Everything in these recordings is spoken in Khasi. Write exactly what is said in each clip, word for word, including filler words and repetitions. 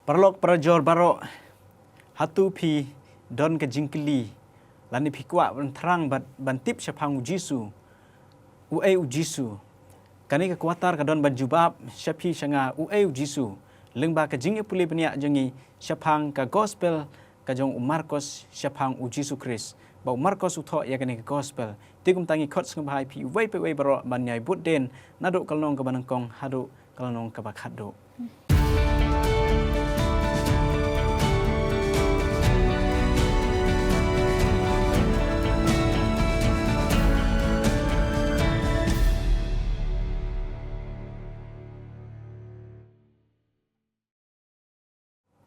Paralok parajor baroh, hato phi don ka jingkylli lane phi kwah ban thrang bad ban tip shaphang U Jisu? Uei U Jisu? Kane ka quarter ka don ban jubab sha phi sha nga, uei U Jisu, lyngba ka jingïapule bniah jong ngi shaphang ka gospel ka jong u Markos shaphang U Jisu Khrist. Ba u Markos u thoh ïa kane ka gospel. Te kumta ngi khot sngewbha ïa phi uwei pa uwei baroh ban ïai bud dien naduh ka lynnong kaba nyngkong haduh ka lynnong kaba khatduh.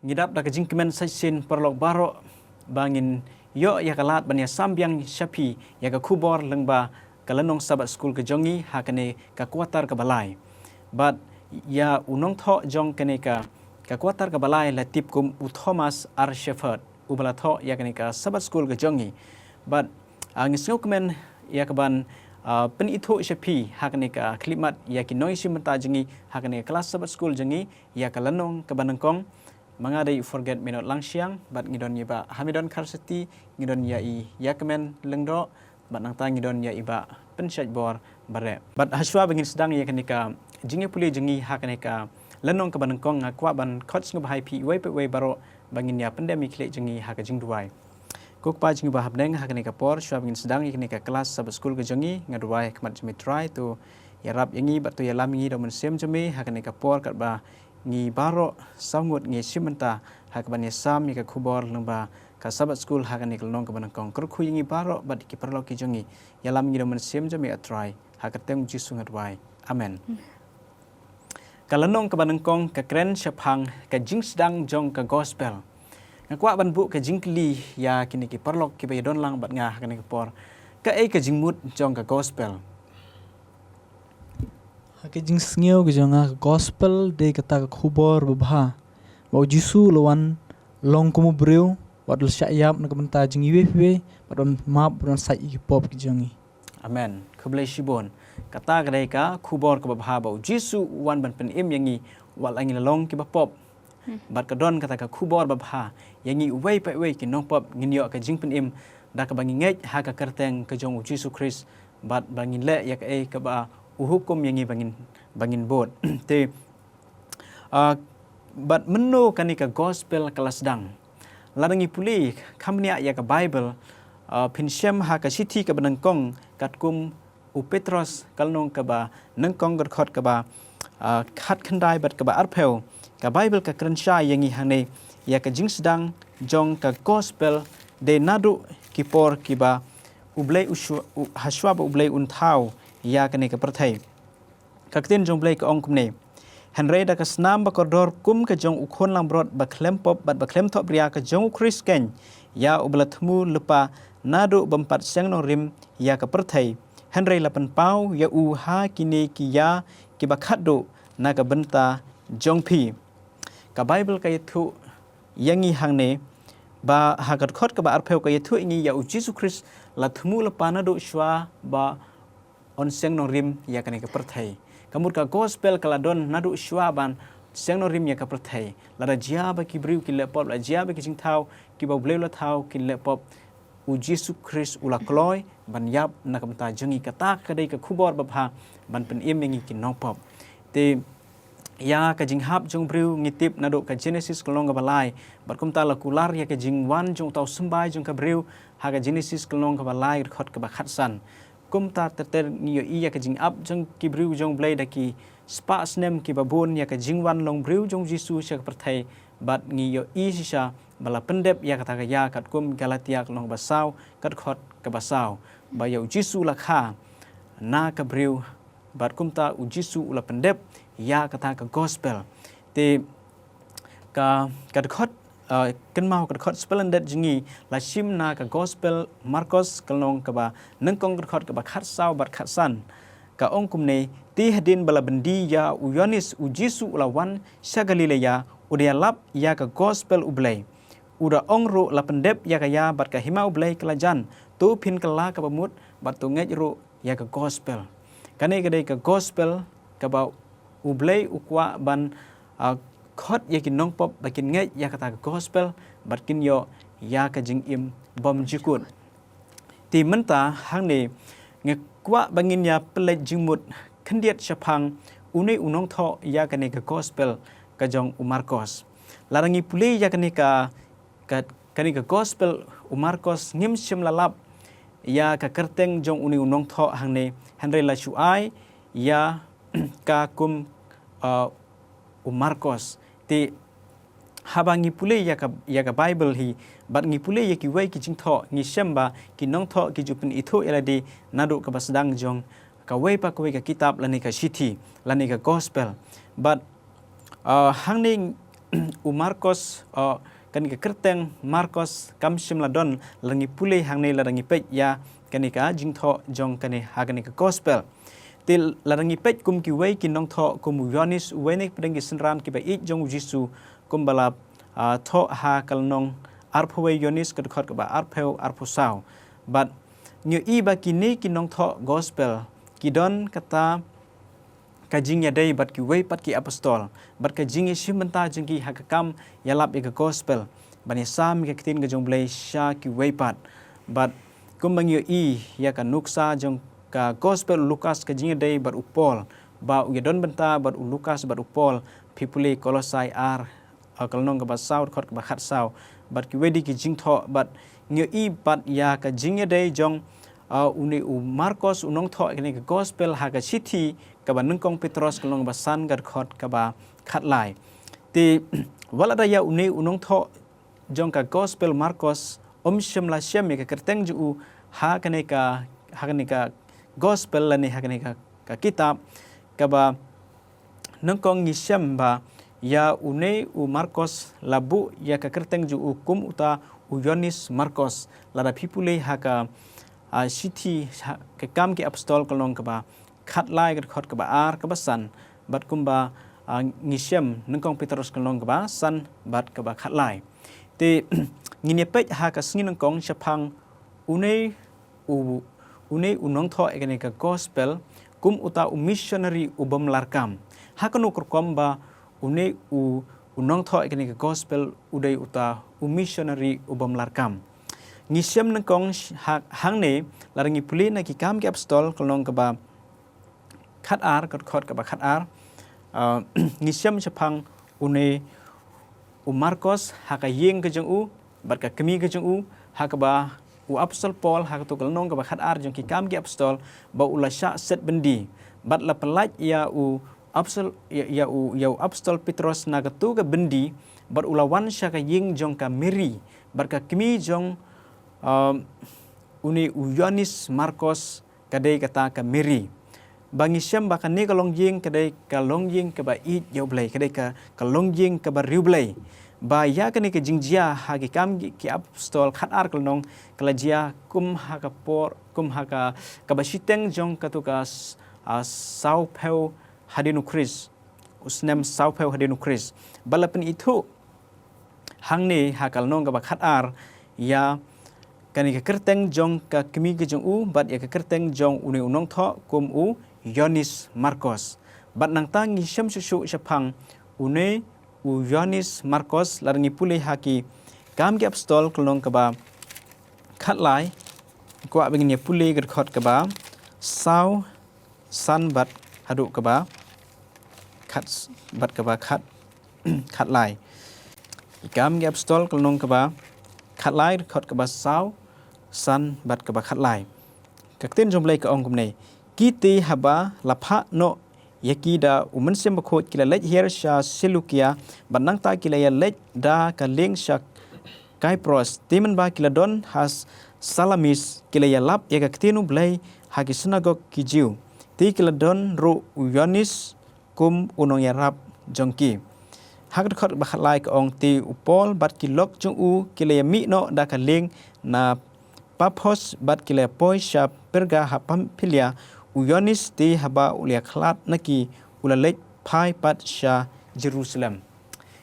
Ngi dap da ka jingkmen sa shisien paralok baroh ba ngin ïoh ïa ka lad ban ïasam biang sha phi ïa ka khubor lyngba ka lynnong Sabbath School ka jong ngi ha kane ka quarter kaba lai. Bad ïa u nongthoh jong kane ka, ka quarter kaba lai la tip kum u Thomas R Shepherd, uba la thoh ïa kane ka Sabbath School ka jong ngi. Bad, ah, ngi sngewkmen ïa ka ban, ah, pynithuh sha phi ha kane ka khyllipmat ïa ki nongïashim bynta jong ngi ha kane ka klas Sabbath School jong ngi, ïa ka lynnong kaba nyngkong. Ma nga dei Forget Me Not Langshiang, bad ngi don ïa i Bah Hamidon Kharsati, ngi don ïa i Ïakmen Lyngdoh, bad nangta ngi don ïa i Bah Pynshaitbor Bareh. Bad hashwa ba ngin sdang ïa kane ka jingïapule jong ngi ha kane ka lynnong kaba nyngkong, nga kwah ban khot sngewbha ïa phi uwei pa uwei baroh ba ngin ïa pyndem ïa ki khlieh jong ngi ha ka jingduwai. Ko Kpa jong ngi ba ha bneng, ha kane ka por, shwa ba ngin sdang ïa kane ka klas Sabbath School ka jong ngi, nga duwai ha khmat jong me Trai, to ïarap ïa ngi bad to ïalam ïa ngi da u Mynsiem jong me ha kane ka por katba ngi baroh saw ngut ngi shim bynta ha kaban ïasam ïa ka khubor lyngba ka Sabbath School ha kane ka lynnong kaba nyngkong. Kyrkhu ïa ngi baroh bad ki paralok ki jong ngi. Ïalam ïa ngi da u Mynsiem jong me, A Trai. Ha ka kyrteng U Jisu nga duwai. Amen. Ka lynnong kaba nyngkong ka kren shaphang ka jingsdang jong ka gospel. Nga kwah ban buh ka jingkylli ïa kine ki paralok kiba ïadon lang bad nga ha kane ka por. Kaei ka jingmut jong ka gospel? Ha ka jingsngew ka jong nga, ka gospel dei kata ka khubor babha ba U Jisu u la wan long kum u briew, bad u la shah ïap na ka bynta jong ngi iwei pa iwei, bad u wan map, bad u wan sait ïa ki pop ki jong ngi. Amen. Khublei shibun. Kata ka dei ka khubor kaba bha ba U Jisu u wan ban pynim ïa ngi wat la ngi la long kiba pop. Hmm. Bad ka don kata ka khubor babha ïa ngi uwei pa uwei ki nongpop, ngin ïoh ka jingpynim da kaba ngi ngeit ha ka kyrteng ka jong U Jisu Khrist, bad ba ngin leh ïa kaei kaba u hukum ïa ngi ba ngin, ba ngin bud. Te, ah, bad mynno kane ka gospel ka la sdang? Lada ngi pule kham bniah ïa ka Baibl, ah, phin shem ha ka shithi kaba nyngkong katkum u Petros, ka lynnong kaba nyngkong, ka dkhot kaba, ah, khatkhyndai bad kaba arphew. Ka Baibl ka kren shai ïa ngi hangne ïa ka jingsdang jong ka gospel dei naduh ki por kiba U Blei u shu-, u, hashwa ba U Blei un thaw ïa kane ka pyrthei. Ka ktien jong U Blei ka ong kumne: Hynrei da ka snam ba kordor kum ka jong u khun langbrot ba khlem pop bad ba khlem thohbria, ka jong U Khrist keiñ, ïa uba la thmu lypa naduh bym pat seng nongrim ïa ka pyrthei, hynrei la pynpaw ïa u ha kine ki ïa kiba khatduh na ka bynta jong phi. Ka Baibl ka ïathuh ïa ngi hangne ba ha ka dkhot kaba arphew ka ïathuh ïa ngi ïa U Jisu Khrist la thmu lypa naduh shwa ba un seng nongrim ïa kane ka pyrthei. Ka mut ka gospel ka la don naduh shwa ban seng nongrim ïa ka pyrthei. Lada jia ba ki briew kin leh pop, lada jia ba ki jingthaw kiba U Blei u la thaw kin leh pop, U Jisu Khrist u la kloi ban ïap na ka bynta jong ngi. Kata ka dei ka khubor babha ban pynim ïa ngi ki nongpop. Te ïa ka jinghap jong u briew ngi tip naduh ka Genesis ka lynnong kaba lai. Bad kumta la kular ïa ka jingwan jong uta u symbai jong ka briew ha ka Genesis ka lynnong kaba lai, dkhot kaba khatsan. Kumta ter ter ngi ïohi ïa ka jingap jong ki briew jong U Blei da ki spah snem kiba bun ïa ka jingwan long briew jong U Jisu sha ka pyrthei, bad ngi ïohi shisha ba la pyndep ïa kata ka ïa katkum Galatia ka lynnong ba saw, ka dkhot kaba saw, ba ïa U Jisu la kha na ka briew, bad kumta U Jisu u la pyndep ïa kata ka gospel. Te ka, ka dkhot, uh, kynmaw ka dkhot splendid jong ngi la shim na ka gospel Markos ka lynnong kaba nyngkong, ka dkhot kaba khatsaw bad khatsan. Ka ong kumne: Te hadien ba la byndi ïa u Ïoannis, U Jisu u la wan sha Galilea, u da ïalap ïa ka gospel U Blei. U da ong ruh, la pyndep ïa ka ïa bad ka hima U Blei ka la jan. To phin kylla kaba mut bad to ngeit ruh ïa ka gospel. Kane ka dei ka gospel kaba U Blei u kwah ban, ah, khot ïa ki nongpop ba kin ngeit ïa kata ka gospel bad kin ïoh ïa ka jingim bymjukut. Te mynta hangne nga kwah ba ngin ïa pynleit jingmut khyndiat shaphang une u nongthoh ïa kane ka gospel ka jong u Markos. Lada ngi pule ïa kane ka, ka, kane ka gospel u Markos ngim shym la lap ïa ka kyrteng jong une u nongthoh hangne, hynrei la shu ai ïa ka kum, uh, u Markos. Te haba ngi pule ïa ka, ïa ka Bible hi bad ngi pule ïa kiwei ki jingthoh, ngi shem ba ki nongthoh ki ju pynithuh ïa lade naduh kaba sdang jong kawei pa kawei ka kitab lane ka shithi lane ka gospel. Bad, uh, hangne u Markos, uh, kane ka kyrteng Markos kam shym la don lada ngi pule hangne, lada ngi peit ïa kane ka jingthoh jong kane ha kane ka gospel. Te lada ngi peit kum kiwei ki nongthoh kum u Ïoannis, uwei na ki pdeng ki synran kiba ïeit jong u Jisu, kumba la, ah, thoh ha ka lynnong arphew wei Ïoannis ka dkhot kaba arphew, arphew saw. Bad ngi ïohi ba kine ki nongthoh gospel ki don kata ka jingïadei bad kiwei pat ki apostol bad ka jingïashim bynta jong ki ha ka kam ïalap ïa ka gospel ban ïasam ïa ka ktien ka jong u Blei sha kiwei pat. Bad kumba ngi ïohi ïa ka nuksa jong ka gospel u Lukas, ka jingïadei bad u Paul, ba u ïadon bynta bad u Lukas bad u Paul, phi pule Kolosai ar, ah, ka lynnong kaba saw, dkhot kaba khatsaw, bad kiwei de ki jingthoh, bad ngi ïohi pat ïa ka jingïadei jong, ah, une u Markos u nongthoh ïa kane ka gospel ha ka shithi kaba nyngkong Petros ka lynnong kaba san ka dkhot kaba khatlai. Te wat lada ïa une u nongthoh jong ka gospel Markos um shym la shem ïa ka kyrteng jong u ha kane ka, ha kane ka gospel lane ha kane ka, ka kitab, kaba nyngkong ngi shem ba ïa une u Markos la buh ïa ka kyrteng jong u kum uta u Ïoannis Markos. Lada phi pule ha ka, ah, shithi, ha ka Kam ki Apostol ka lynnong kaba khatlai, ka dkhot kaba ar, kaba san, bad kumba, ah, ngi shem nyngkong Petros ka lynnong kaba san bad kaba khatlai. Te ngin ïa peit ha ka sngi nyngkong shaphang une u, une u nongthoh ïa kane ka gospel kum uta u missionary u bym larkam. Ha kano ka rukom ba une u, u nongthoh ïa kane ka gospel u dei uta u missionary u bym larkam? Ngi shem nyngkong sh-, ha, hangne, lada ngi pule na ki Kam ki Apostol ka lynnong kaba khatar, ka dkhot kaba khatar, ah, ngi shem shaphang une u Markos ha ka ïing ka jong u bad ka kmie ka jong u, ha kaba u Apostol Paul ha kato ka lynnong kaba khatar jong ki Kam ki Apostol ba u la shah set byndi bad la pyllait ïa u Apostol, ïa, ïa u, ïa u Apostol Petros na kato ka byndi bad u la wan sha ka ïing jong ka Mary bad ka kmie jong, um, une u Ïoannis Markos ka dei kata ka Mary. Ba ngi shem ba kane ka longïing ka dei ka longïing kaba ïeit ïa u Blei, ka dei ka, ka longïing kaba riewblei. Ba ïa kane ka jingjia ha ki Kam ki, ki Apostol khatar ka lynnong ka la jia kum ha ka por, kum ha ka, kaba shiteng jong kato ka s-, ah, sawphew hadien u Khrist. U snem sawphew hadien u Khrist. Ba la pynithuh hangne ha ka lynnong kaba khatar ïa kane ka kyrteng jong ka kmie ka jong u bad ïa ka kyrteng jong une u nongthoh kum u Ïoannis Markos. Bad nangta ngi shem shuh shuh shaphang une u Ïoannis Markos lada ngi pule ha ki Kam ki Apostol ka lynnong kaba khatlai, kwah ba ngin ïa pule ka dkhot kaba saw, san bad haduh kaba khat, bad kaba khat, khatlai. Ki Kam ki Apostol ka lynnong kaba khatlai, dkhot kaba saw, san bad kaba khatlai. Ka ktien jong u Blei ka ong kumne: Ki te haba la phah noh ïa ki da u Mynsiem Bakhuid ki la leit hiar sha Selukia, bad nangta ki la ïa leit da ka lieng sha Kaipros. Te mynba ki la don ha Salamis, ki la ïalap ïa ka ktien u Blei ha ki synagog ki Jiw. Te ki la don ruh u Ïoannis kum u nongïarap jong ki. Ha ka dkhot ba khatlai ka ong: Te u Paul bad ki lok jong u ki la ïamih noh da ka lieng na Paphos bad ki la poi sha Perga ha Pamphilia. U Ïoannis te haba u la ïakhlad na ki, u la leit phai pat sha Jerusalem.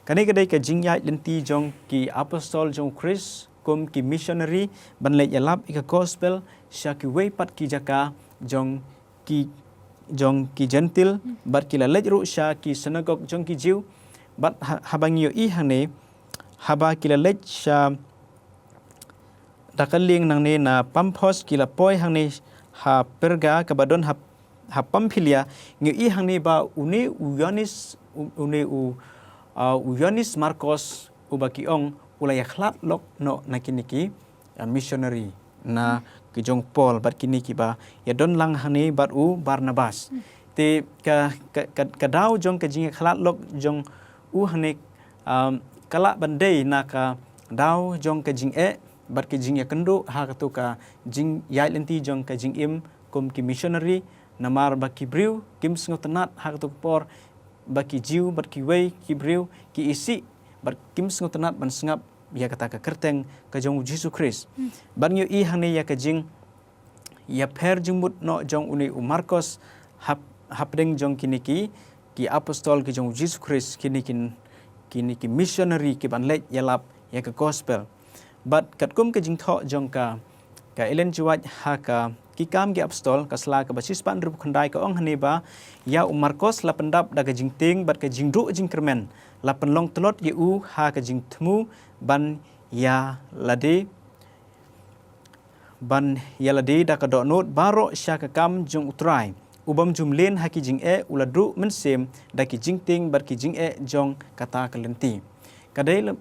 Kane ka dei ka jingïaid lynti jong ki apostol jong u Khrist kum ki missionary ban leit ïalap ïa ka gospel sha kiwei pat ki jaka jong ki, jong ki Jentil, bad ki la leit ruh sha ki synagog jong ki Jiw. Bad ha, haba ngi ïohi hangne, haba ki la leit sha da ka lieng nangne na Pamphos, ki la poi hangne ha Perga kaba don ha, ha Pamphylia, ngi ïohi hangne ba une u Ïoannis, u-, une u, ah, u Ïoannis Markos uba ki ong u la ïakhlad lok noh na kine ki, ah, missionary na ki jong Paul bad kine kiba ïadon lang hangne bad u Barnabas. Te ka, ka, ka, ka daw jong ka jingïakhlad lok jong u hangne, um, ka lah ban dei na ka daw jong ka jingeh bad ka jingïakynduh ha kato ka jingïaid lynti jong ka jingim kum ki missionary, namar ba ki briew kim sngewtynnat ha kato ka por, ba ki Jiw bad kiwei ki briew ki isih bad kim sngewtynnat ban sngap ïa kata ka kyrteng ka jong u Jisu Khrist. Bad ngi ïohi hangne ïa ka jing ïapher jingmut noh jong une u Markos hap-, hapdeng jong kine ki, ki apostol ki jong u Jisu Khrist, kine ki, kine ki missionary kiban leit ïalap ïa ka gospel. Bad katkum ka jingthoh jong ka, ka Ellen G. White ha ka Ki Kam ki Apostol, ka sla kaba shispah hynriewphew khyndai, ka ong hangne ba ïa u Markos la pyndap da ka jingtieng bad ka jingduh jingkyrmen, la pynlong tlot ïa u ha ka jingthmu ban ïalade, ban ïalade da ka dohnud baroh sha ka kam jong u Trai. U bym ju mlien ha ki jingeh, u la duh mynsiem da ki jingtieng bad ki jingeh jong kata ka lynti. Ka dei la-,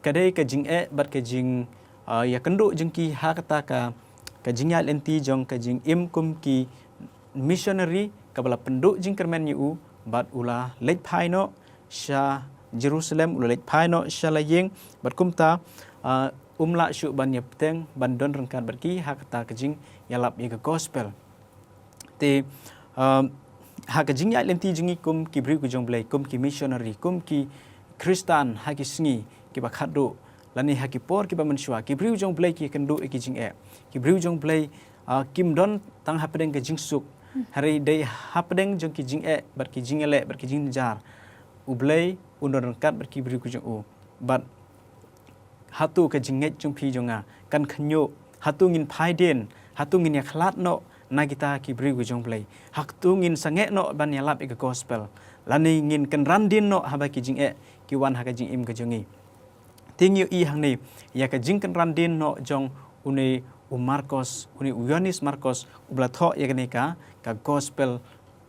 ka dei ka jingeh bad ka jing, ah, ïakynduh jong ki ha kata ka, ka jingïaid lynti jong ka jingim kum ki missionary kaba la pynduh jingkyrmen ïa u, bad u la leit phai noh sha Jerusalem, u la leit phai noh sha la ïing, bad kumta, ah, um lah shuh ban ïabteng ban don ryngkat bad ki ha kata ka jingïalap ïa ka gospel. Te, ah, ha ka jingïaid lynti jong ngi kum ki briew ki jong Blei, kum ki missionary, kum ki Khristan ha ki sngi kiba khatduh, lane ha ki por kiba mynshuwa, ki briew jong Blei ki kynduh ïa ki jingeh. Ki briew jong Blei, ah, kim don tang hapdeng ka jingsuk. Hynrei dei hapdeng jong ki jingeh bad ki jingïaleh bad ki jingjynjar, u Blei un don ryngkat bad ki briew ki jong u. Bad hato ka jingngeit jong phi jong nga kan khynñiuh? Hato ngin phai dien? Hato ngin ïakhlad noh na kita ki briew ki jong Blei? Hato ngin sangeh noh ban ïalap ïa ka gospel? Lane ngin kynran dien noh haba ki jingeh ki wan ha ka jingim ka jong ngi? Te ngi ïohi hangne ïa ka jingkynran dien noh jong une u Markos, une u Ïoannis Markos, uba la thoh ïa kane ka, ka gospel,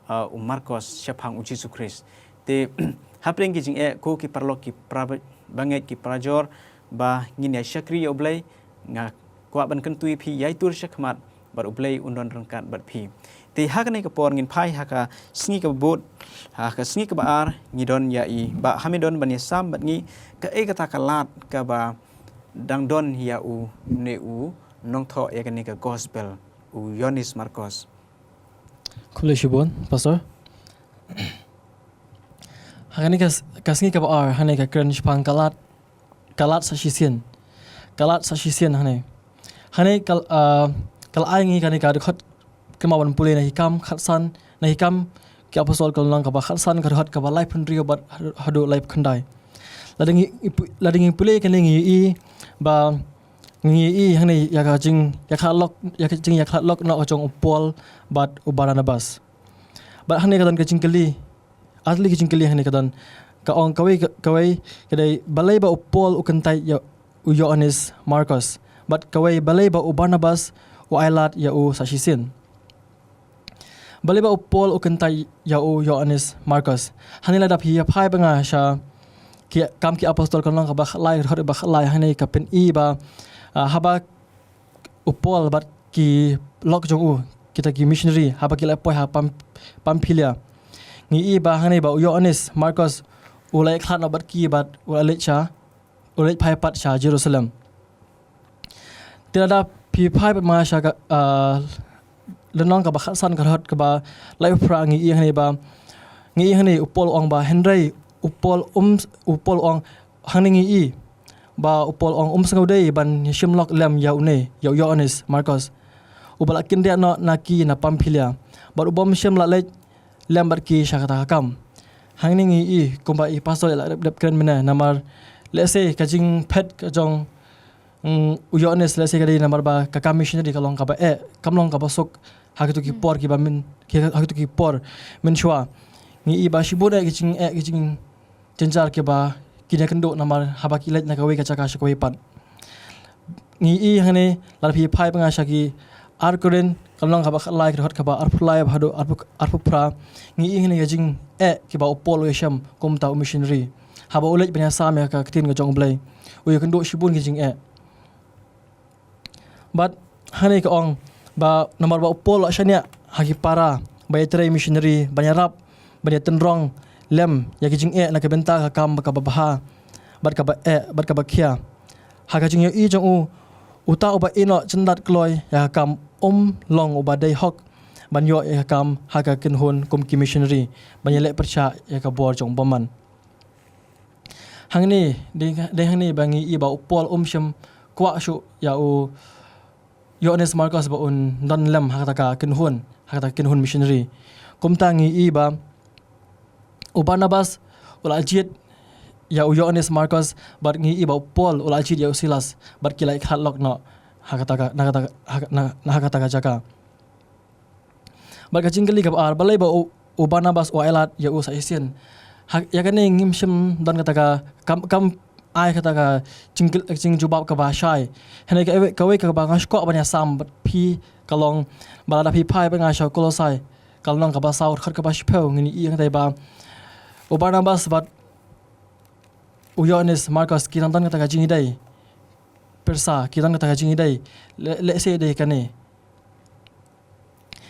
ah, u Markos shaphang u Jisu Khrist. Te hapdeng ki jingeh, ko ki paralok ki para ba-, bangeit, ki parajor, ba ngin ïa shakri ïa u Blei, nga kwah ban kyntu ïa phi, ïai tur shakhmat, bad u Blei un don ryngkat bad phi. Te ha kane ka por ngin phai ha ka sngi kaba bud, ha ka sngi kaba ar, ngi don ïa i Bah Hamidon ban ïasam bad ngi kaei kata ka lad kaba dang don ïa une u nongthoh ïa kane ka gospel, u Ïoannis Markos. Khublei shibun, Pastor. Ha kane ka s-, ka sngi kaba ar, hangne ka kren shaphang ka lad, ka lad sa shisien. Ka lad sa shisien hangne. Hangne ka, ah, ka la ai ngi kane ka dkhot, kynmaw ban pule na Ki Kam khatsan, na Ki Kam ki Apostol ka lynnong kaba khatsan, ka dkhot kaba laiphew hynriew bad haduh laiphew khyndai. Lada ngi, lada ngi pule kane ngi ïohi ba ngi ïohi hangne ïa ka jingïakhlad lok, ïa ka jingïakhlad lok noh ka jong u Paul bad u Barnabas. Bad hangne ka don ka jingkylli, ar tylli ka jingkylli hangne ka don. Ka ong kawei, kawei ka dei, balei ba u Paul u kyntait ïa u Ïoannis Markos, bad kawei, balei ba u Barnabas u ailad ïa u sa shisien? Balei ba u Paul u kyntait ïa u Ïoannis Markos? Hangne lada phi ïa phai bad nga sha Ki Kam ki Apostol ka lynnong kaba khatlai, dkhot ba khatlai, hangne ka pyni ba, ah, haba u Paul bad ki lok jong u, kita ki missionary, haba ki la poi ha Pam-, Pamphylia, ngi ïohi ba hangne ba u Ïoannis Markos u la ïakhlad noh bad ki bad u la leit sha, u la leit phai pat sha Jerusalem. Te lada phi phai bad ma sha ka, ah, lynnong kaba khatsan, ka dkhot kaba laiphew phra, ngi ïohi hangne ba, ngi ïohi hangne u Paul u ong ba, hynrei u Paul um, u Paul u ong, hangne ngi ïohi ba u Paul u ong um sngewdei ban ïashim lok lem ïa une, ïa u Ïoannis Markos, uba la kyndiah noh na ki na Pamphylia, bad u bym shym la leit lem bad ki sha kata ka kam. Hangne ngi ïohi kumba i Pastor i la dep, dep kren mynne, namar lehse ka jingphet ka jong, mm, u Ïoannis lehse ka dei namar ba ka kam missionary ka long kaba eh, kam long kaba suk ha kito ki por kiba myn, ki, ha kito ki por mynshuwa. Ngi ïohi ba shibun eh ki jingeh, ki jing, jynjar kiba kin ïakynduh namar haba ki leit na kawei ka jaka sha kawei pat. Ngi i hangne lada phi phai ba nga sha ki Ar Korinth ka lynnong kaba khatlai ka dkhot kaba arphew lai bad haduh arphew, arphew phra. Ngi i hangne ka jingeh kiba u Paul u ïashem kumta u missionary. Haba u leit ban ïasam ïa ka ktien ka jong u Blei, u ïakynduh shibun ki jingeh. Bad hangne ka ong ba namar ba u Paul u la shaniah ha ki para ba ïatrei missionary ban ïarap ban ïatynrong lem ïa ki jingeh na ka bynta ka kam ba kaba bha bad kaba eh bad kaba khia. Ha ka jingïohi jong u, uta uba ïehnoh jyndat kloi ïa ka kam um long uba dei hok ban ïoh ïa ka kam ha ka kynhun kum ki missionary ban ïaleh pyrshah ïa ka bor jong u bymman. Hangne, dei, dei hangne ba ngi i ba u Paul um shym kwah shuh ïa u Ïoannis Markos ba un don lem ha kata ka kynhun, ha kata ka kynhun missionary. Kumta ngi i ba u Barnabas u la jied ïa u Ïoannis Markos bad ngi i ba u Paul u la jied ïa u Silas bad ki la ïakhlad lok noh ha kata ka, na kata ka, ha, na, na ha kata ka jaka. Bad ka jingkylli kaba ar, balei ba u, u Barnabas u ailad ïa u sa shisien? Ha, ïa kane ngim shym don kata ka kam, kam ai kata ka jingkyl-, jingjubab kaba shai. Hynrei kawei, kawei kaba nga sngewkwah ban ïasam bad phi ka long ba lada phi phai ba nga sha Kolosai ka lynnong kaba saw dkhot kaba shiphew ngin i hangtai ba u Barnabas bad u Ïoannis Markos ki dang don kata ka jingïadei pyrsa, ki don kata ka jingïadei le, lehse dei kane.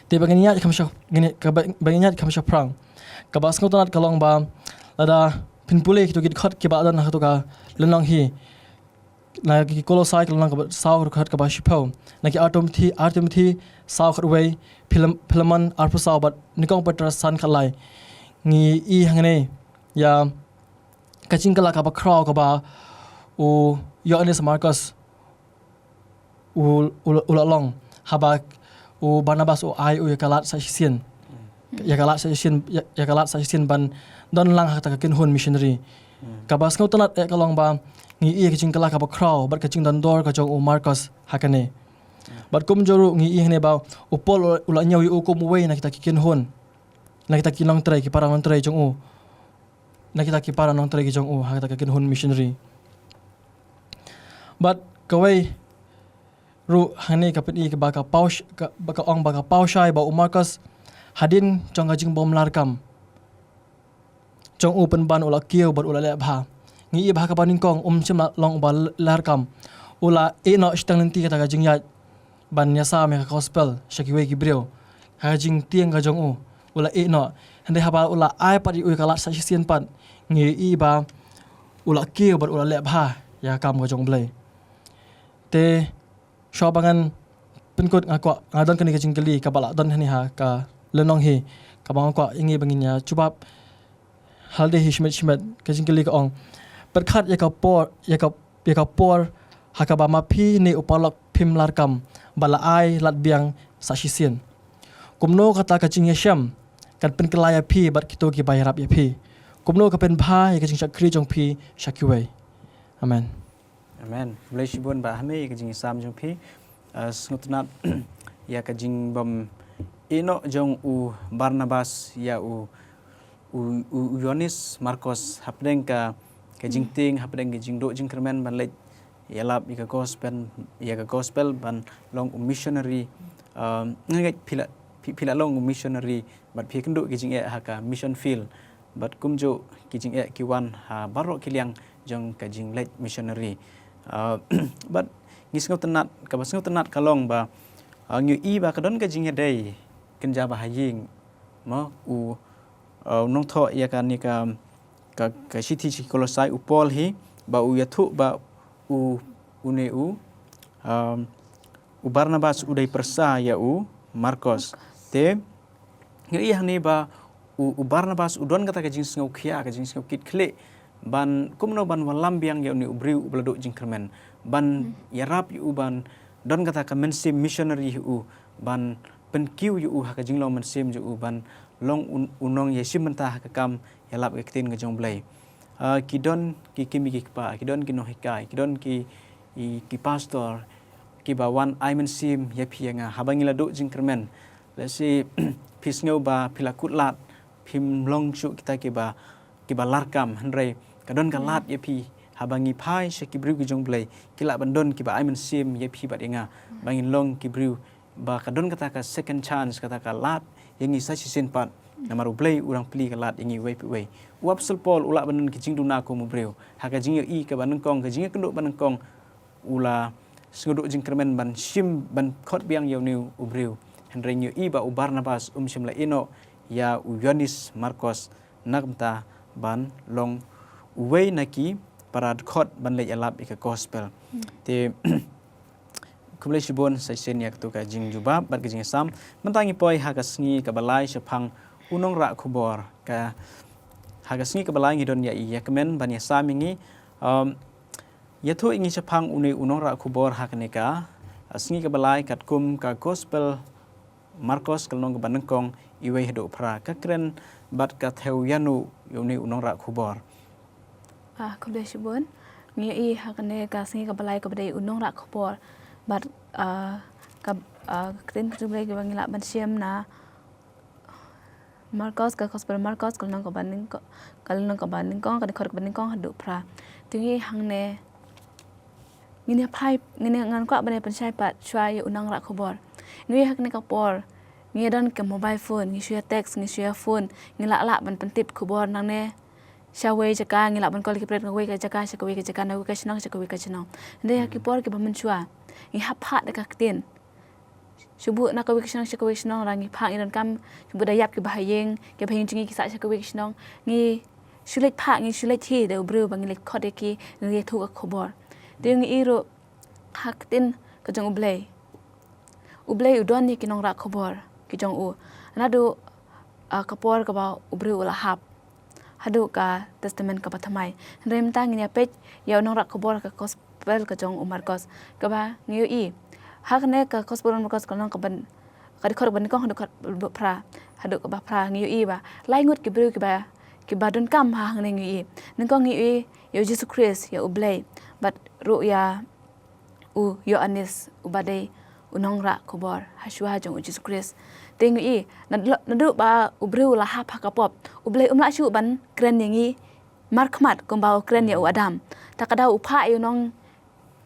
Te ba ngin ïaid kham shap-, ngin ïaid, kaba, ba ngin ïaid kham shaphrang. Kaba sngewtynnat ka long ba lada phin pule kito ki dkhot kiba don ha kato ka lynnong hi. Na ki Kolosai ka lynnong kaba saw dkhot kaba shiphew. Na ki Ar Timothi, Ar Timothi saw dkhot wei, Philem-, Philemon arphew saw bad Nyngkong Petros san dkhot lai. Ngi i hangne ïa ka jingkylla kaba khraw kaba u Ïoannis Markos u, u, u la long haba u Barnabas u ai u ïa ka lad sa shisien. Ïa ka lad sa shisien, ïa, ïa ka lad sa shisien ban don lang ha kata ka kynhun missionary. Kaba sngewtynnat eh ka long ba ngi i ïa ka jingkylla kaba khraw bad ka jingdon dor ka jong u Markos ha kane. Bad kumjuh ruh ngi i hangne ba u Paul u la, u la ñiew ïa u kum uwei na kita ki kynhun, na kita ki nongtrei, ki para nongtrei jong u. Na kita ki para nongtrei ki jong u ha kata ka kynhun missionary. Bad kawei ruh hangne ka pyni kaba ka paw sh-, ka, ba ka ong ba ka paw shai ba u Markos hadien jong ka jingbym lah kam jong u pynban u la kiew bad u la leh bha. Ngi i ba ha kaba nyngkong um shym la long uba l-, lah kam. U la ïehnoh shiteng lynti kata ka jingïaid ban ïasam ïa ka gospel sha kiwei ki briew. Ha ka jingtieng ka jong u u la ïehnoh. Hynrei haba u la ai pat ïa u ïa ka lad sa shisien pat ngi i ba u la kiew bad u la leh bha ïa ka kam ka jong u Blei. Te shuwa ba ngan pynkut nga kwah, nga don kane ka jingkylli kaba la don hangne ha ka lynnong hi kaba nga kwah ïa ngi ba ngin ïa jubab. Halade hi shimet shimet ka jingkylli ka ong. Pyrkhat ïa ka por, ïa ka, ïa ka por ha kaba ma phi ne u paralok phim lah kam ba la ai lad biang sa shisien. Kumno kata ka jingïashem kan pynkylla ïa phi bad kito kiba ïarap ïa phi? Kumno ka pynbha ïa ka jingshakri jong phi sha kiwei? Amen. Amen. Khublei shibun Bah Hami ïa ka jingïasam jong phi. Ah, sngewtynnat ïa ka jingbym ïehnoh jong u Barnabas ïa u, u, u, u Ïoannis Markos hapdeng ka, ka jingtieng, hapdeng ka jingduh jingkyrmen ban leit ïalap ïa ka gospel, ïa ka gospel ban long u missionary. Um, nga ngeit phi la, phi, phi la long u missionary bad phi kynduh ki jingeh ha ka mission field. Bad kumjuh ki jingeh ki wan ha baroh ki liang jong ka jingleit missionary. Ah, bad ngi sngewtynnat, kaba sngewtynnat ka long ba, ah, ngi i ba ka don ka jingïadei kynja ba ha ïing mo u, ah, nongthoh ïa kane ka, ka, ka shithi sha ki Kolosai u Paul hi ba u ïathuh ba u, une u, um, u Barnabas u dei pyrsa ïa u Markos. Te ngi ïohi hangne ba u, u Barnabas u don kata ka jingsngewkhia, ka jingsngew kit khlieh ban kumno ban wallam biang ïa une u briew uba la duh jingkyrmen, ban ïarap ïa u, ban don kata ka mynsiem missionary ïa u, ban pynkiew ïa u ha ka jinglong mynsiem jong u ban long u, u nongïashim bynta ha ka kam ïalap ka ktien ka jong u Blei. Ah, ki don ki kmie ki kpa, ki don ki nonghikai, ki don ki, i, ki pastor kiba wan ai mynsiem ïa phi ïa nga haba ngi la duh jingkyrmen. Lehse phi sngew ba phi la kut lad, phim long shuh kita kiba, kiba larkam, hynrei ka don ka lad ïa phi, haba ngi phai sha ki briew ki jong U Blei, ki lah ban don kiba ai mynsiem ïa phi bad ïa nga, ba ngin long ki briew ba ka don kata ka second chance, kata ka lad ïa ngi sa shisien pat. Namar U Blei u dang plie ka lad ïa ngi uwei pa uwei. U Apostol Paul u lah ban don ki jingduna kum u briew. Ha ka jingïohi kaba nyngkong, ka jingïakynduh ba nyngkong, u la sngewduh jingkyrmen ban shim, ban khot biang ïa une u briew. Hynrei ngi ïohi ba u Barnabas um shym la ïehnoh ïa u Ïoannis Markos na ka bynta ban long uwei na ki para dkhot ban leit ïalap ïa ka gospel. Te khublei shibun sa shisien ïa katu ka jingjubab bad ka jingsam. Mynta ngi poi ha ka sngi kaba lai shaphang u nongrah khubor. Ka, ha ka sngi kaba lai ngi don ïa i ïa kmen ban ïasam ïa ngi. Um, ïathuh ïa ngi shaphang une u nongrah khubor ha kane ka, uh, sngi kaba lai katkum ka gospel Markos ka lynnong kaba nyngkong, iwei haduh phra. Ka kren bad ka thew ïano ïa une u nongrah khubor. Ah, khublei shibun. Ngi ïohi ha kane ka sngi kaba lai kaba dei u nongrah khubor. Bad, ah, ka, ah, ka ktien ka jong U Blei kaba ngi lah ban shem na Markos, ka gospel Markos ka lynnong kaba nyngko-, ka lynnong kaba nyngkong, ka dkhot kaba nyngkong haduh phra. Te ngi hangne ngin ïa phai, ngin ïa, ngan kwah ban ïa pynshai pat shuwa ïa u nongrah khubor. Ngi ha kane ka por ngi don ka mobile phone, ngi shu ïa text, ngi shu ïa phone, ngi lah lah ban pyntip khubor nangne sha wei jaka, ngi lah ban call ki pret na wei ka jaka sha kawei ka jaka, na wei ka shnong sha kawei ka shnong. Hynrei ha ki por kiba mynshuwa ngi hap phah da ka ktien. Shu buh na kawei ka shnong sha kawei ka shnong, lada ngi phah ngi donkam, shu buh da ïap kiba ha ïing, kiba ha ïing jong ngi ki sah sha kawei ka shnong, ngi shu leit phah, ngi shu leit hi da u briew ba ngi leit khot ïa ki, ngi ïathuh ka khubor. Te ngi ïohi ruh ha ka ktien ka jong U Blei. U Blei u don ïa ki nongrah khubor ki jong u. Naduh, ah, ka por kaba u briew u la hap haduh ka Testament kaba thymmai. Hynrei mynta ngin ïa peit ïa u nongrah khubor ka gospel ka jong u Markos, kaba ngi ïohi ha kane ka gospel u Markos ka lynnong kaba, ka dkhot kaba nyngkong haduh ka phra, haduh kaba phra ngi ïohi ba lai ngut ki briew kiba, kiba donkam ha hangne ngi ïohi. Nyngkong ngi ïohi ïa u Jisu Khrist, ïa U Blei, bad ruh ïa u Ïoannis uba dei u nongrah khubor ha shuwa jong u Jisu Khrist. Te ngi ïohi, naduh, naduh ba u briew u la hap ha ka pop, U Blei um lah shuh ban kren ïa ngi markhmat kumba u kren ïa u Adam. Ta ka daw u phah ïa u nong,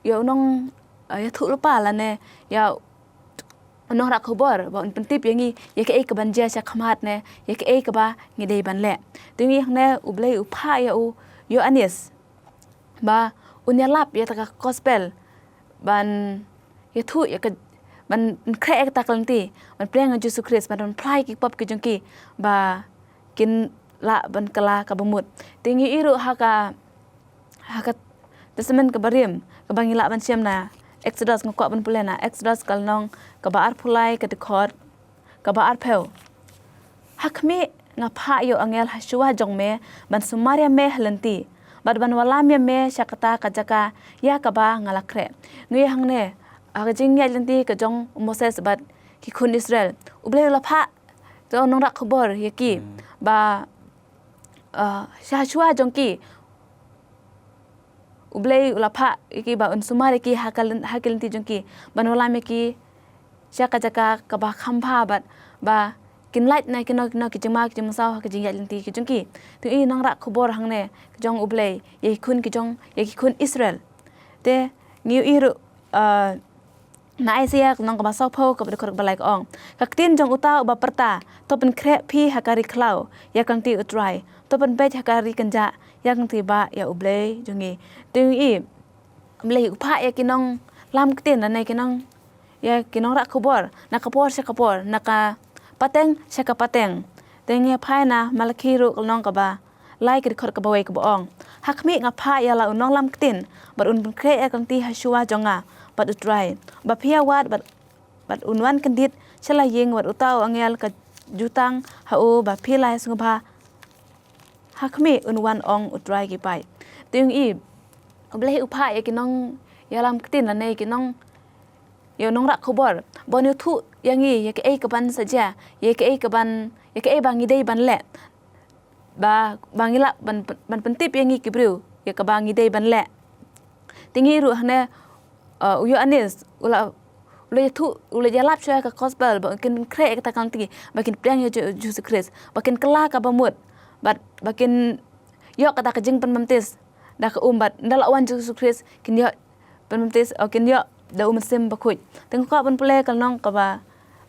ïa u nong, eh, ïathuhlypa lane ïa u nongrah khubor ba un pyntip ïa ngi ïa kaei kaban jia sha khmat ne ïa kaei kaba ngi dei ban leh. Te ngi ïohi hangne U Blei u phah ïa u Ïoannis ba un ïalap ïa kata ka gospel, ban ïathuh ïa ka, ban pynkhreh ïa kata ka lynti, ban pdiang ïa u Jisu Khrist, ban, ban phla ïa ki pop ki jong ki ba kin lah ban kylla kaba mut. Te ngi ïohi ruh ha ka, ha ka Testament kaba rim kaba ngi lah ban shem na Exodus, nga kwah ban pule na Exodus ka lynnong kaba arphew lai, ka dkhot kaba arphew. Ha khmih, nga phah ïa u angel ha shuwa jong me ban sumar ïa me ha lynti bad ban wallam ïa me sha kata ka jaka ïa kaba nga la khreh. Ngi ïohi hangne ha ka jingïaid lynti ka jong u Moses bad ki khun Israel, U Blei u la phah ïa u nongrah khubor ïa ki ba, ah, sha shuwa jong ki U Blei u la phah ïa ki ba un sumar ïa ki ha ka lyn-, ha ki lynti jong ki, ban wallam ïa ki sha ka jaka kaba kham bha bad ba kin lait na kino kino ki jingma ki jingmynsaw ha ka jingïaid lynti ki jong ki. Te ngi ïohi nongrah khubor hangne ka jong U Blei ïa ki khun ki jong, ïa ki khun Israel. Te ngi ïohi ruh, ah, na Isaiah ka lynnong kaba sawphew, ka dkhot kaba lai ka ong: Ka ktien jong uta uba pyrta: To pynkhreh phi ha ka ri khlaw ïa ka lynti U Trai, to pynbeit ha ka ri kynjah ïa ka lynti bah ïa U Blei jong ngi. Te ngi ïohi U Blei u phah ïa ki nonglam ktien lane ki nong, ïa ki nongrah khubor na ka por sha ka por, na ka pateng sha ka pateng. Te ngi phai na Malakhi ruh ka lynnong kaba lai, ka dkhot kaba wei, kaba ong: Ha khmih, nga phah ïa la u nonglam ktien bad un pynkhreh ïa ka lynti ha shuwa jong nga bad U Trai, ba phi ïa wad bad, bad un wan kyndit sha la ïing, bad uta u angel ka jutang ha u ba phi la ïa sngewbha. Ha khmih, un wan, ong U Trai ki paid. Te ngi ïohi U Blei u phah ïa ki nongïalam ktien lane ki nong, ïa u nongrah khubor ba un ïathuh ïa ngi ïa kaei kaban sa jia, ïa kaei kaban, ïa kaei ba ngi dei ban leh, ba, ba ngi lah ban, ban pyntip ïa ngi ki briew ïa kaba ngi dei ban leh. Te ngi ïohi ruh hangne, uh, u Ïoannis u la, u la ïathuh, u la ïalap shuwa ïa ka gospel ba kin pynkhreh ïa kata ka lynti, ba kin pdiang ïa u Jisu Khrist, ba kin kylla kaba mut, bad ba kin ïoh kata ka jingpynbaptis da ka um, bad ynda la wan Jisu Khrist kin ïoh pynbaptis, o kin ïoh da u Mynsiem Bakhuid. Te nga kwah ban pule ka lynnong kaba,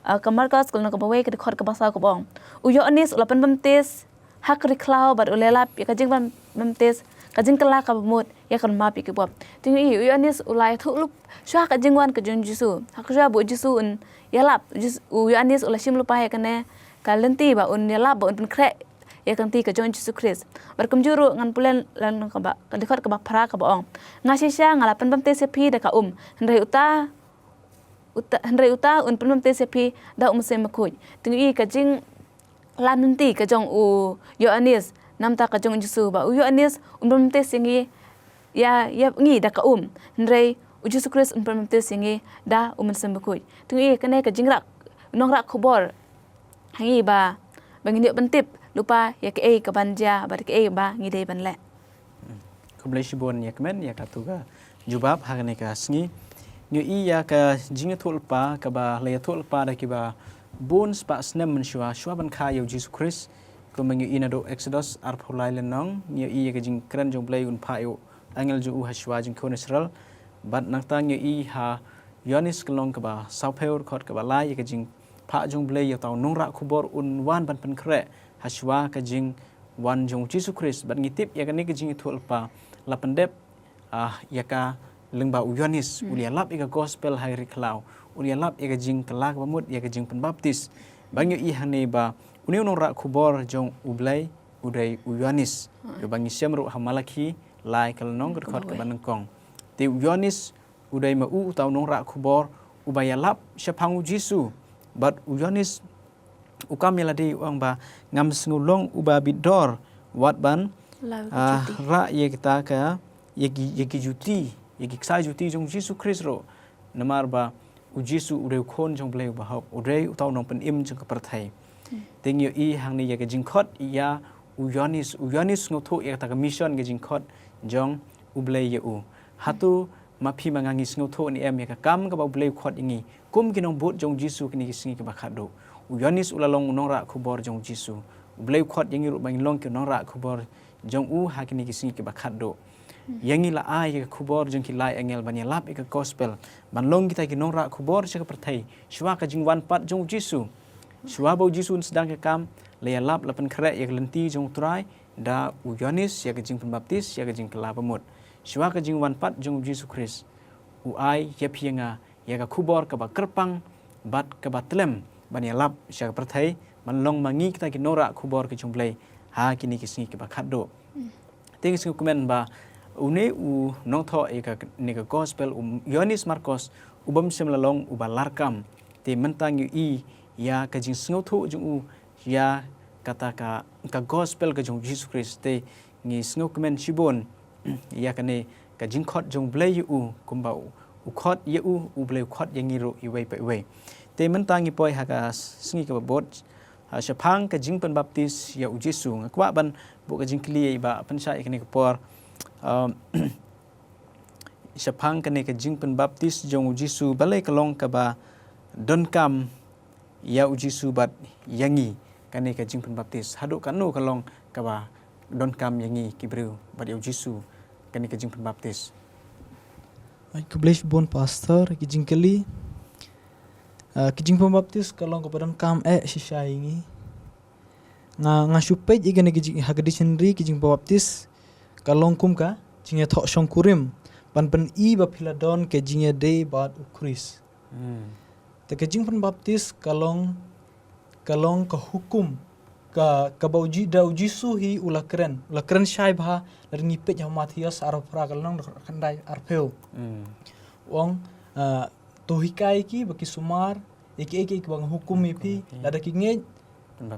ah, ka Markos, ka lynnong kaba wei, ka dkhot kaba saw, kaba ong: U Ïoannis u la pynbaptis ha ka ri khlaw bad u la ïalap ïa ka jingpynbaptis, ka jingkylla kaba mut, ïa ka ban map ïa ki pop. Te ngi ïohi u Ïoannis u la ïathuh lypa shuwa ka jingwan ka jong u Jisu. Ha ka shuwa ba u Jisu un ïalap, u Jis-, u Ïoannis u la shim lypa ïa kane ka lynti ba un ïalap, ba un pynkhreh ïa ka lynti ka jong u Jisu Khrist. Bad kumjuh ruh ngan pule lynnong kaba, ka dkhot kaba phra, kaba ong: Nga shisha nga la pynbaptis ïa phi da ka um, hynrei uta, uta, hynrei uta un pynbaptis ïa phi da u Mynsiem Bakhuid. Te ngi ïohi ka jinglam lynti ka jong u Ïoannis na ka bynta ka jong u Jisu, ba u Ïoannis un pynbaptis ïa ngi, ïa, ïa ngi da ka um, hynrei u Jisu Khrist un pynbaptis ïa ngi da u Mynsiem Bakhuid. Te ngi ïohi kane ka jingrah, nongrah khubor ha ngi ba, ba ngin ïoh ban tip lypa ïa kaei ka ban jia bad kaei ba ngi dei ban leh. Khublei shibun ïa kmen ïa katu ka jubab ha kane ka sngi. Ngi ïohi ïa ka jingïathuh lypa kaba la ïathuh lypa da kiba bun spah snem mynshuwa, shuwa ban kha ïa u Jisu Khrist. Kumba ngi ïohi naduh Exodus arphew lai lynnong, ngi ïohi ïa ka jingkren jong u Blei, un phah ïa u angel jong u ha shuwa jong ki khun Israel. Bad nangta ngi ïohi ha Ïoannis ka lynnong kaba sawphew, dkhot kaba lai, ïa ka jingphah jong u Blei ïa uta u nongrah khubor un wan ban pynkhreh ha shuwa ka jingwan jong u Jisu Khrist. Bad ngi tip ïa kane ka jingïathuh lypa la pyndep, ah, ïa ka lyngba u Ïoannis, u la ïalap ïa ka gospel ha ri khlaw, u la ïalap ïa ka jingkylla kaba mut, ïa ka jingpynbaptis. Ba ngi ïohi hangne ba une u nongrah khubor jong u Blei u dei u Ïoannis. Uba ngi shem ruh ha Malakhi lai ka lynnong, ka dkhot kaba nyngkong. Te u Ïoannis u dei ma u uta u nongrah khubor uba ïalap shaphang u Jisu. Bad u Ïoannis u kam ïa lade, u ong ba: Ngam sngew long uba bit dor wat ban, ah, rah ïa kita ka, ïa ki, ïa ki juti, ïa ki ksai juti jong u Jisu Khrist ruh. Namar ba u Jisu u dei u Khun jong u Blei uba hok, u dei uta u nongpynim jong ka pyrthei. Te ngi ïohi hangne ïa ka jingkhot ïa u Ïoannis, u Ïoannis sngewthuh ïa kata ka mission, ka jingkhot jong u Blei ïa u. Hato ma phi ma nga ngi sngewthuh ne em ïa ka kam kaba u Blei u khot ïa ngi kum ki nongbud jong u Jisu ha kine ki sngi kiba khatduh? U Ïoannis u la long u nongrah khubor jong u Jisu. U Blei u khot ïa ngi ruh ba ngin long ki nongrah khubor jong u ha kine ki sngi kiba khatduh. Ïa ngi la ai ïa ka khubor jong ki lai angel ban ïalap ïa ka gospel, ban long kita ki nongrah khubor sha ka pyrthei shuwa ka jingwan pat jong u Jisu. Shuwa ba u Jisu un sdang ka kam, la ïalap, la pynkhreh ïa ka lynti jong u Trai da u Ïoannis ïa ka jingpynbaptis, ïa ka jingkylla ba mut. Shuwa ka jingwan pat jong u Jisu Khrist, u ai ïa phi ïa nga ïa ka khubor kaba kyrpang bad kaba tlem ban ïalap sha ka pyrthei, ban long ma ngi kita ki nongrah khubor ki jong u Blei ha kine ki sngi kiba khatduh. Te ngi sngewkmen ba une u nongthoh ïa kane ka gospel, u Ïoannis Markos, u bym shym la long uba larkam. Te mynta ngi ïohi ïa ka jingsngewthuh jong u ïa kata ka, ka gospel ka jong u Jisu Khrist. Te ngi sngewkmen shibun ïa kane ka jingkhot jong u Blei ïa u, kumba u, u khot ïa u, u Blei u khot ïa ngi ruh iwei pa iwei. Te mynta ngi poi ha ka sngi kaba bud, ha shaphang ka jingpynbaptis ïa u Jisu. Nga kwah ban buh ka jingkylli ïa i Bah Pynshah ïa kane ka por. Um, shaphang kane ka jingpynbaptis jong u Jisu, balei ka long kaba donkam ïa u Jisu bad ïa ngi kane ka jingpynbaptis? Haduh katno ka long kaba donkam ïa ngi ki briew bad ïa u Jisu kane ka jingpynbaptis? Ai, khublei shibun Pastor, ki jingkylli. Ah, ki jingpynbaptis ka long kaba donkam eh shisha ïa ngi. Nga, nga shu peit ïa kane ka jing, ha ka dictionary, ki jingbaptis ka long kum ka jingïathoh shongkurim ban pyni ba phi la don ka jingïadei bad u Khrist. Hmm. Te ka jingpynbaptis ka long, ka long ka hukum ka, kaba u Ji-, da u Jisu hi u la kren, u la kren shai bha. Lada ngi peit ha Mathaios arphew phra ka lynnong, dkhot khyndai arphew. Hmm. U ong, ah, to hikai ki ba ki sumar ïa kiei kiei kiba nga hukum ïa phi, lada ki ngeit,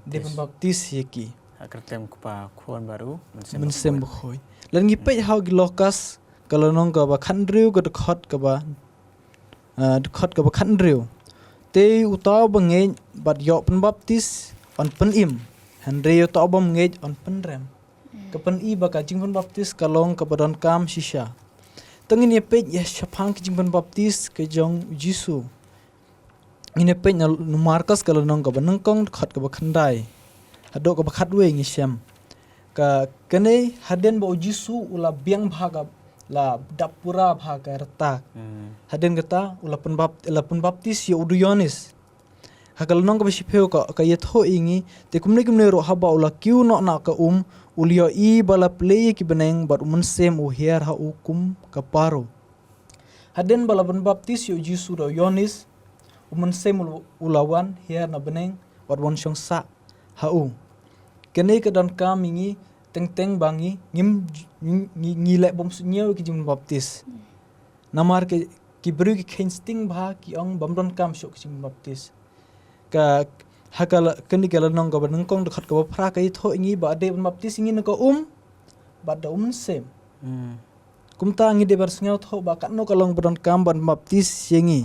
dei pynbaptis ïa ki ha ka kyrteng u Kpa, Khun bad u Mynsiem Bakhuid. Lada ngi peit ha ki Lukas ka lynnong kaba khathynriew, ka dkhot kaba, ah, dkhot kaba khathynriew. Te uta uba ngeit bad ïoh pynbaptis un pynim, hynrei uta u bym ngeit un pynrem. Ka pyni ba ka jingpynbaptis ka long kaba donkam shisha. Te ngin ïa peit ïa shaphang ka jingpynbaptis ka jong u Jisu. Ngin ïa peit na u Markos ka lynnong kaba nyngkong, dkhot kaba khyndai haduh kaba khatwei ngi shem. Ka kane hadien ba u Jisu u la biang bha ka, la dap pura bha ka rta. Hmm. Hadien kata u la pynbap-, la pynbaptis ïa u da u Ïoannis. Ha ka lynnong kaba shiphew ka, ka ïathuh ïa ngi, te kumne kumne ruh haba u la kiew noh na ka um, u la ïohi ba la plie ïa ki bneng bad u Mynsiem u hiar ha u kum ka paro. Hadien ba la pynbaptis ïa u Jisu da u Ïoannis, u Mynsiem u, u la wan hiar na bneng bad wan shong sah ha u. Kane ka donkam ïa ngi teng teng ba ngi ngim, ngi, ngi, ngi leh bym suidñiew ïa ka jingpynbaptis. Namar ki, ki briew ki kheiñ sting bha, ki ong bym donkam shuh ka jingpynbaptis. Ka, ha ka la, kane ka lynnong kaba nyngkong dkhot kaba phra ka ïathuh ïa ngi ba dei ban baptis ïa ngi na ka um bad da u Mynsiem. Hmm. Kumta ngi dei ban sngewthuh ba katno ka long ba donkam ban baptis ïa ngi.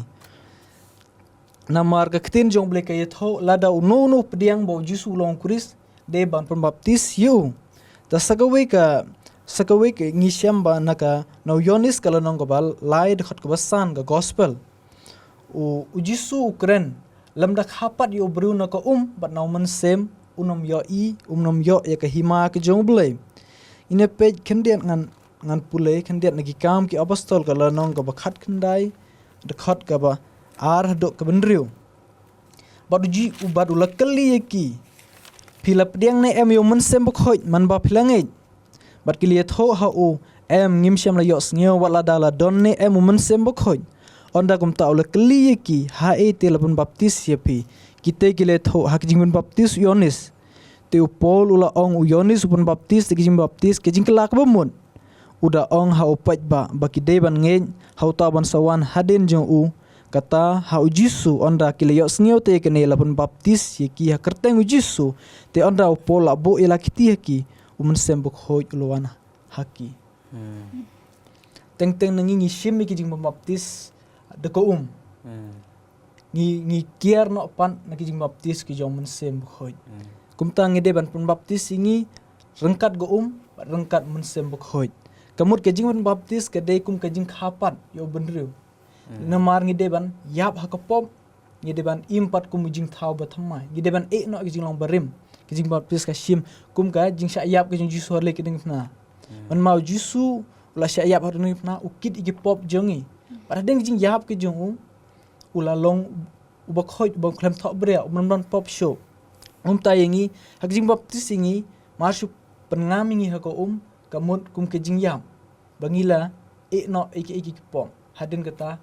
Namar ka ktien jong U Blei ka ïathuh, lada uno uno u pdiang ba u Jisu u long u Khrist, dei ban pynbaptis ïa u. Te sa kawei ka, sa kawei ka ngi shem ba na ka, na u Ïoannis ka lynnong kaba lai dkhot kaba san ka gospel. U, u Jisu u kren, lymda kha pat ïa u briew na ka um bad na u Mynsiem, um nym ïohi, um nym ïoh ïa ka hima ka jong U Blei. Ngin ïa peit khyndiat ngan, ngan pule khyndiat na Ki Kam Ki Apostol ka lynnong kaba khatkhyndai, dkhot kaba ar haduh kaba hynriew. Bad u Ji-, u bad u la kylli ïa ki, phi la pdiang ne em ïa u Mynsiem Bakhuid man ba phi la ngeit? Bad ki la ïathuh ha u, em, ngim shym la ïohsngew wat lada la don ne em u Mynsiem Bakhuid. Ynda kumta u la kylli ïa ki, haei te la pynbaptis ïa phi? Kita ki la ïathuh, ha ka jingpynbaptis u Ïoannis. Te u Paul u la ong, u Ïoannis u pynbaptis da ka jingbaptis ka jingkylla kaba mut. U da ong ha u paidbah ba ki dei ban ngeit ha uta uban sa wan hadien jong u, kata ha u Jisu. Ynda ki la ïohsngew te ïa kane la pynbaptis ïa ki ha kyrteng u Jisu. Te ynda u Paul la buh ïa la kti ha ki, u Mynsiem Bakhuid u la wan ha ki. Hmm. Teng teng na ngi ngi shim ïa ki jingpynbaptis da ka um. Hmm. Ngi, ngi kiar noh pat na ki jingbaptis ki jong Mynsiem Bakhuid. Hmm. Kumta ngi dei ban pynbaptis ïa ngi ryngkat ka um, ryngkat Mynsiem Bakhuid. Ka mut ka jingpynbaptis ka dei kum ka jingkha pat ïa u bynriew. Hmm. Namar ngi dei ban ïap ha ka pop, ngi dei ban im pat kum u jingthaw ba thymmai. Ngi dei ban ïeh noh ka jinglong barim. Ka jingbaptis ka shim kum ka jingshah ïap ka jong u Jisu ha ri lei ki diengphna. Hmm. Man ma u Jisu u la shah ïap ha ri lei ki diengphna, u kit ïa ki pop jong ngi. Bad hadien ka jingïap ka jong u, u la long uba khuid, uba khlem thohbria, uba ym don pop shuh. Kumta ïa ngi, ha ka jingbaptis ïa ngi, mar shu pynngam ïa ngi ha ka um, ka mut kum ka jingïap. Ba ngi la ïeh noh ïa ki, ïa ki, ïa ki pop. Hadien kata,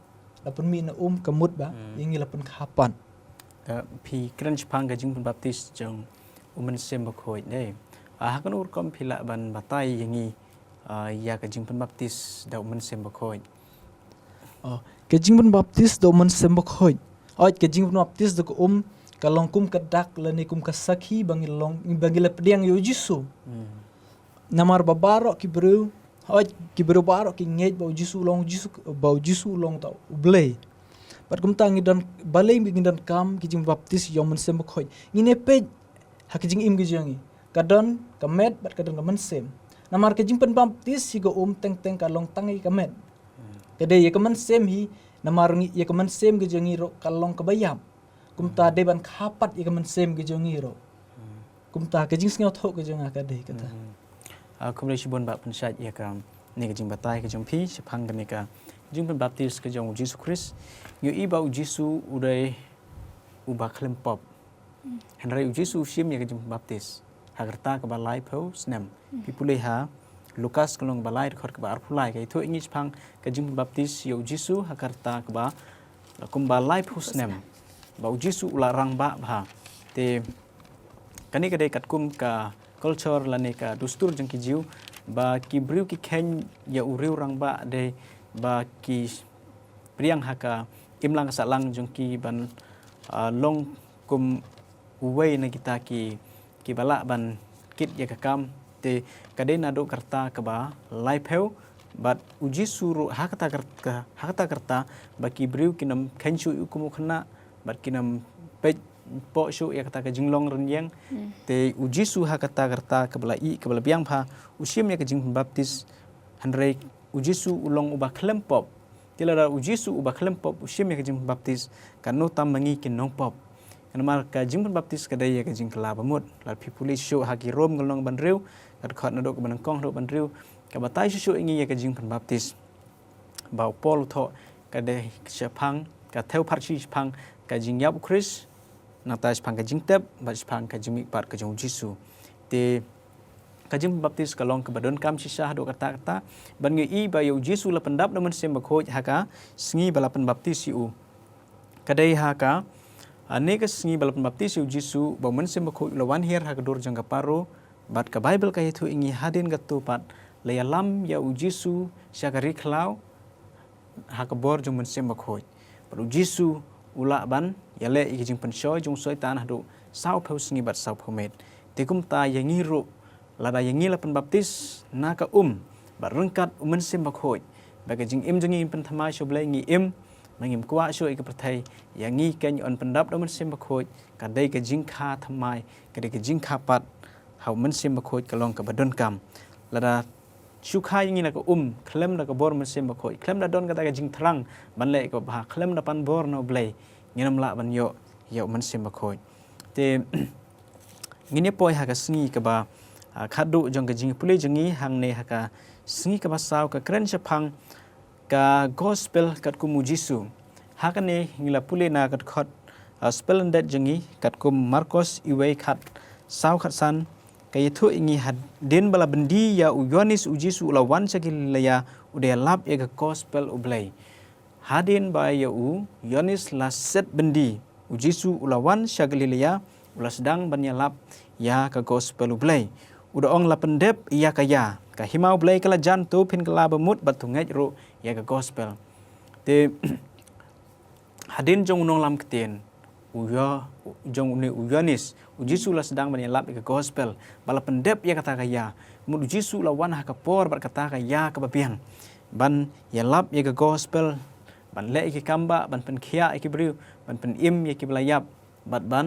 la pynmih na um ka mut ba, hmm, ïa ngi la pynkha pat. Ka phi kren shaphang ka jingpynbaptis jong u Mynsiem Bakhuid, dei. Ah, ha kano rukom phi lah ban batai ïa ngi, ah, ïa ka jingpynbaptis da u Mynsiem Bakhuid? Oh, ka jingpynbaptis da u Mynsiem Bakhuid. Oh, ka jingpynbaptis da ka um, ka long kum ka dak lane kum ka sakhi ba ngi long, ba ngi la pdiang ïa u Jisu. Hmm. Namar ba baroh ki briew, hooid, ki briew baroh ki ngeit ba u Jisu u long u Jisu, ba u Jisu u long uta u Blei. Bad kumta ngi don, balei ngi donkam ki jingbaptis ïa u Mynsiem Bakhuid? Ngin ïa peit ha ka jingim ka jong ngi. Ka don ka met bad ka don ka mynsiem. Namar ka jingpynbaptis ïa ka um teng teng ka long tang ïa ka met. Ka dei ïa ka mynsiem hi, namar ngi, ïa ka mynsiem ka jong ngi ruh ka long kaba ïap. Kumta dei ban kha pat ïa ka mynsiem ka jong ngi ruh. Hmm. Kumta ka jingsngewthuh ka jong nga ka dei kata. Hmm. Ah, khublei shibun Bah Pynshait ïa kane ka jingbatai ka jong phi shaphang kane ka jingpynbaptis ka jong u Jisu Khrist. Ngi ïohi ba u Jisu u dei uba khlem pop. Hmm. Hynrei u Jisu u shim ïa ka jingpynbaptis ha ka rta kaba laiphew snem. Hmm. Phi pule ha Lukas ka lynnong ba lai, dkhot kaba arphew lai, ka ïathuh ïa ngi shaphang ka jingpynbaptis ïa u Jisu ha ka rta kaba, kumba laiphew snem. Ba u Jisu u la rangbah bha. Te kane ka dei katkum ka culture lane ka dustur jong ki Jiw, ba ki briew ki kheiñ ïa u riew rangbah dei ba ki pdiang ha ka imlang ka sahlang jong ki ban, ah, long kum uwei na kita ki, kiba lah ban kit ïa ka kam. Te ka dei naduh ka rta kaba laiphew, bad u Jisu ruh ha kata ka rt-, ka, ha kata ka rta ba ki briew kin ym kheiñ shuh ïa u kum u khynnah, bad kin ym peit poh shuh ïa kata ka jinglong rynïeng. Hmm. Te u Jisu ha kata ka rta kaba la ïeh, kaba la biang bha, u shim ïa ka jingpynbaptis, hynrei u Jisu u long uba khlem pop. Te lada u Jisu uba khlem pop u shim ïa ka jingbaptis, katno tam ma ngi ki nongpop. Namar ka jingpynbaptis ka dei ïa ka jingkylla ba mut. Lada phi pule shuh ha ki Rom ka lynnong ba hynriew, ka dkhot naduh kaba nyngkong haduh kaba hynriew, ka batai shuh shuh ïa ngi ïa ka jingpynbaptis. Ba u Paul u thoh ka dei shaphang, ka thew pharshi shaphang ka jingïap u Khrist, nangta shaphang ka jingtep, bad shaphang ka jingmihpat ka jong u Jisu. Te ka jingpynbaptis ka long kaba donkam shisha haduh katta katta, ban ngi ïohi ba ïa u Jisu la pyndap da u Mynsiem Bakhuid ha ka sngi ba la pynbaptis ïa u. Ka dei ha ka, ah, ne ka sngi ba la pynbaptis ïa u Jisu, ba u Mynsiem Bakhuid u la wan hiar ha ka dur jong ka Paro, bad ka Baibl ka ïathuh ïa ngi hadien katto pat, la ïalam ïa u Jisu sha ka ri khlaw, ha ka bor jong u Mynsiem Bakhuid. Bad u Jisu u lah ban ïaleh ïa ka jingpynshoi jong u Soitan haduh sawphew sngi bad sawphew miet. Te kumta ïa ngi ruh, lada ïa ngi la pynbaptis na ka um bad ryngkat u Mynsiem Bakhuid, ba ka jingim jong ngi ngin pynthymmai sha u Blei, ngi im, ma ngim kwah shuh ïa ka pyrthei, ïa ngi keiñ yn pyndap da u Mynsiem Bakhuid, ka dei ka jingkha thymmai, ka dei ka jingkha pat ha u Mynsiem Bakhuid ka long kaba donkam. Lada shu kha ïa ngi na ka um, khlem da ka bor Mynsiem Bakhuid, khlem da don kata ka jingthrang ban leh kaba bha, khlem da pan bor na u Blei, ngin ym lah ban ïoh ïa u Mynsiem Bakhuid. Te ngin ïa poi ha ka sngi kaba, ah, khadduh jong ka jingpule jong ngi, hangne ha ka sngi kaba saw, ka kren shaphang ka gospel katkum u Jisu. Ha kane ngi la pule na ka dkhot, ah, spelling date jong ngi katkum Markos uwei khat saw khat san, ka ïathuh ïa ngi hadien ba la byndi ïa u Ïoannis u Jisu u la wan sha Galilea, u da ïalap ïa ka gospel u Blei. Hadien ba ïa u Ïoannis la set byndi, u Jisu u la wan sha Galilea, u la sdang ban ïalap ïa ka gospel u Blei. U da ong, la pyndep ïa ka ïa, ka hima u Blei ka la jan, to phin kylla ba mut bad to ngeit ruh ïa ka gospel. Te hadien jong u nonglam ktien, u Ïo-, jong une u Ïoannis, u Jisu la sdang ban ïalap ïa ka gospel, ba la pyndep ïa kata ka ïa. Mut u Jisu la wan ha ka por bad kata ka ïa kaba biang, ban ïalap ïa ka gospel, ban leh ïa ki kam ba, ban pynkhiah ïa ki briew, ban pynim ïa kiba la ïap, bad ban,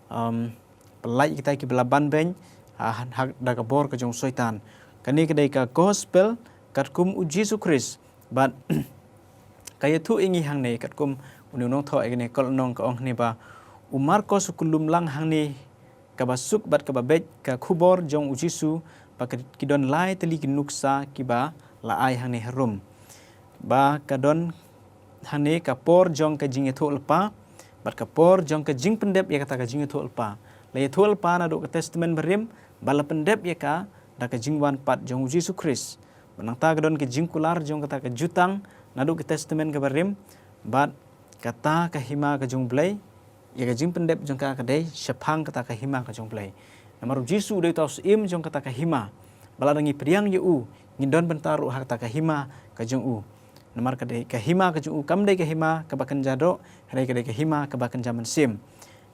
um, pyllait ïa kita kiba la banbeiñ, ah, ha, da ka bor ka jong u Soitan. Kane ka dei ka gospel katkum u Jisu Khrist. Bad ka ïathuh ïa ngi hangne katkum une u nongthoh ïa kane ka lynnong, ka ong hangne ba u Markos u kyllum lang hangne kaba suk bad kaba beit ka khubor jong u Jisu, ba ka, ki don lai tylli ki nuksa kiba la ai hangne harum. Ba ka don hangne ka por jong ka jingïathuhlypa, bad ka por jong ka jingpyndep ïa kata ka jingïathuhlypa. La ïathuhlypa naduh ka Testament Barim, ba la pyndep ïa ka da ka jingwan pat jong u Jisu Khrist. Bad nangta ka don ka jingkular jong kata ka jutang naduh ka Testament kaba rim, bad kata ka hima ka jong u Blei, ïa ka jingpyndep jong ka ka dei shaphang kata ka hima ka jong u Blei. Namar u Jisu u dei uta u syiem jong kata ka hima. Ba lada ngi pdiang ïa u, ngin don bynta ruh ha kata ka hima ka jong u. Namar ka dei ka hima ka jong u, kam dei ka hima kaba kynja doh, hynrei ka dei ka hima kaba kynja mynsiem.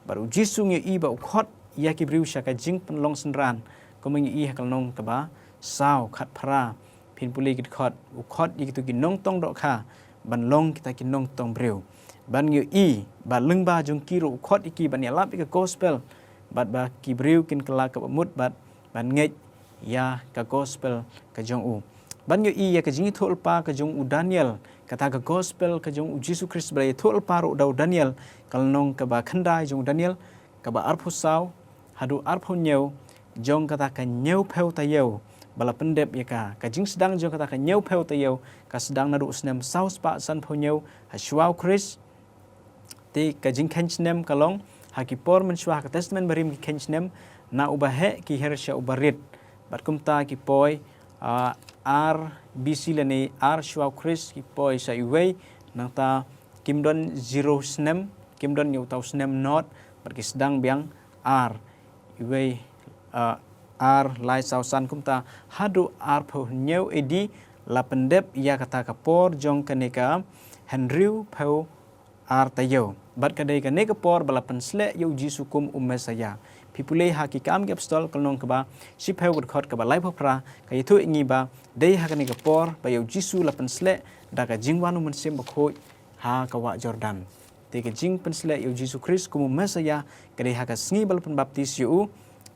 Bad u Jisu ngi ïohi ba u khot ïa ki briew sha ka jingpynlong synran, kumba ngi ïohi ha ka lynnong kaba saw khatphra, phin pule ki dkhot, u khot ïa kito ki nongtong dohkha ban long kita ki nongtong briew. Bad ngi ïohi ba lyngba jong ki ruh u khot ïa ki ban ïalap ïa ka gospel, bad ba ki briew kin kylla kaba mut bad ban ngeit ïa ka gospel ka jong u. Bad ngi ïohi ïa ka jingïathuhlypa ka jong u Daniel, kata ka gospel ka jong u Jisu Khrist ba la ïathuhlypa ruh da u Daniel, ka lynnong kaba khyndai jong u Daniel, kaba arphew saw haduh arphew hynñiew, jong kata ka hynñiewphew taïew ba la pyndep ïa ka. Ka jingsdang jong kata ka hynñiewphew taïew ka sdang naduh u snem saw spah sanphew hynñiew ha shuwa u Khrist. Te ka jingkheiñ snem ka long, ha ki por mynshuwa ha ka Testament Barim ki kheiñ snem na uba heh ki her sha uba rit. Bad kumta ki poi, ah, ar B C lane ar shuwa u Khrist ki poi sha uwei, nangta kim don zero snem, kim don ïa uta u snem nought, bad ki sdang biang ar, uwei, ah, ar, lai, saw, san, kumta haduh arphew hynñiew A D la pyndep ïa kata ka por jong kane ka hynriewphew ar taïew. Bad ka dei kane ka por ba la pynsleh ïa u Jisu kum u Messaïah. Phi pule ha Ki Kam ki Apostol ka lynnong kaba shiphew ka dkhot kaba laiphew phra, ka ïathuh ïa ngi ba dei ha kane ka por ba ïa u Jisu la pynsleh da ka jingwan u Mynsiem Bakhuid ha ka wah Jordan. Te ka jingpynsleh ïa u Jisu Khrist kum u Messaïah ka dei ha ka sngi ba la pynbaptis ïa u,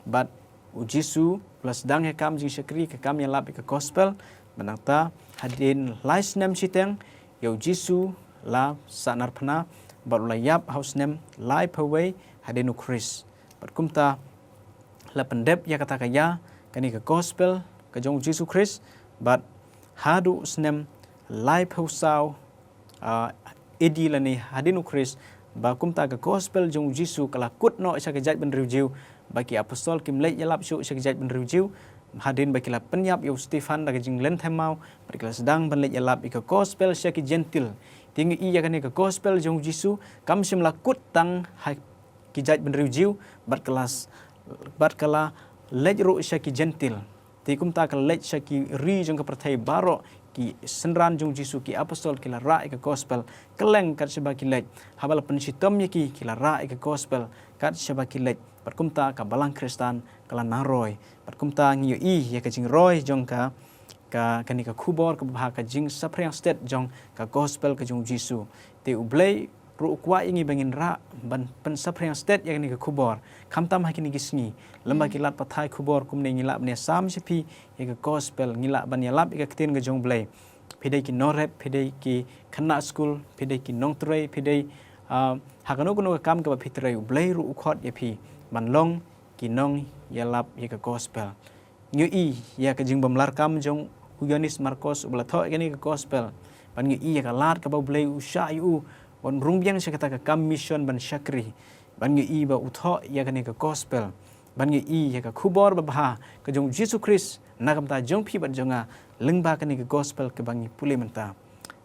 bad u Jisu u la sdang ïa ka kam jingshakri, ka kam ïalap ïa ka gospel. Bad nangta hadien lai snem shiteng ïa u Jisu la sahnarphna, bad u la ïap ha u snem laiphew wei hadien u Khrist. Bad kumta la pyndep ïa kata ka ïa kane ka gospel ka jong u Jisu Khrist, bad haduh snem laiphew saw, ah, A D lane hadien u Khrist, ba kumta ka gospel jong u Jisu ka la kut noh sha ka jaitbynriew Jiw, ba ki apostol kim leit ïalap shuh sha ka jaitbynriew Jiw, hadien ba ki la pynïap ïa u Stephan da ka jinglen themmaw, bad ki la sdang ban leit ïalap ïa ka gospel sha ki Jentil. Te ngi ïohi ïa kane ka gospel jong u Jisu, kam shym la kut tang ha ki jaitbynriew Jiw, bad ka la s-, bad ka la leit ruh sha ki Jentil. Te kumta ka la leit sha ki ri jong ka pyrthei baroh, ki synran jong u Jisu, ki apostol ki la rah ïa ka gospel, kylleng kat shaba ki leit, haba la pynshitom ïa ki, ki la rah ïa ka gospel, kat shaba ki leit, bad kumta ka balang Khristan ka la naroi, bad kumta ngi ïohi ïa ka jingroi jong ka, ka, kane ka khubor kaba bha, ka jingsaphriang stet jong ka gospel ka jong u Jisu. Te U Blei ruh u kwah ïa ngi ba ngin rah ban pynsaphriang stet ïa kane ka khubor. Khamtam ha kine ki sngi, lymba ki lad pathai khubor kumne, ngi lah ban ïasam sha phi ïa ka gospel, ngi lah ban ïalap ïa ka ktien ka jong U Blei. Phi dei ki nongrep, phi dei ki khynnah skul, phi dei ki nongtrei, phi dei, ah, ha kano kano ka kam kaba phi trei, U Blei ruh u khot ïa phi ban long ki nongïalap ïa ka gospel. Ngi ïohi ïa ka jingbymlarkam jong u Ïoannis Markos uba la thoh ïa kane ka gospel. Bad ngi ïohi ïa ka lad kaba U Blei u shah ïa u, ban rung biang sha kata ka kam mission ban shakri. Bad ngi ïohi ba u thoh ïa kane ka gospel. Bad ngi ïohi ïa ka khubor babha ka jong u Jisu Khrist na ka bynta jong phi bad jong nga, lyngba kane ka gospel kaba ngi pule mynta.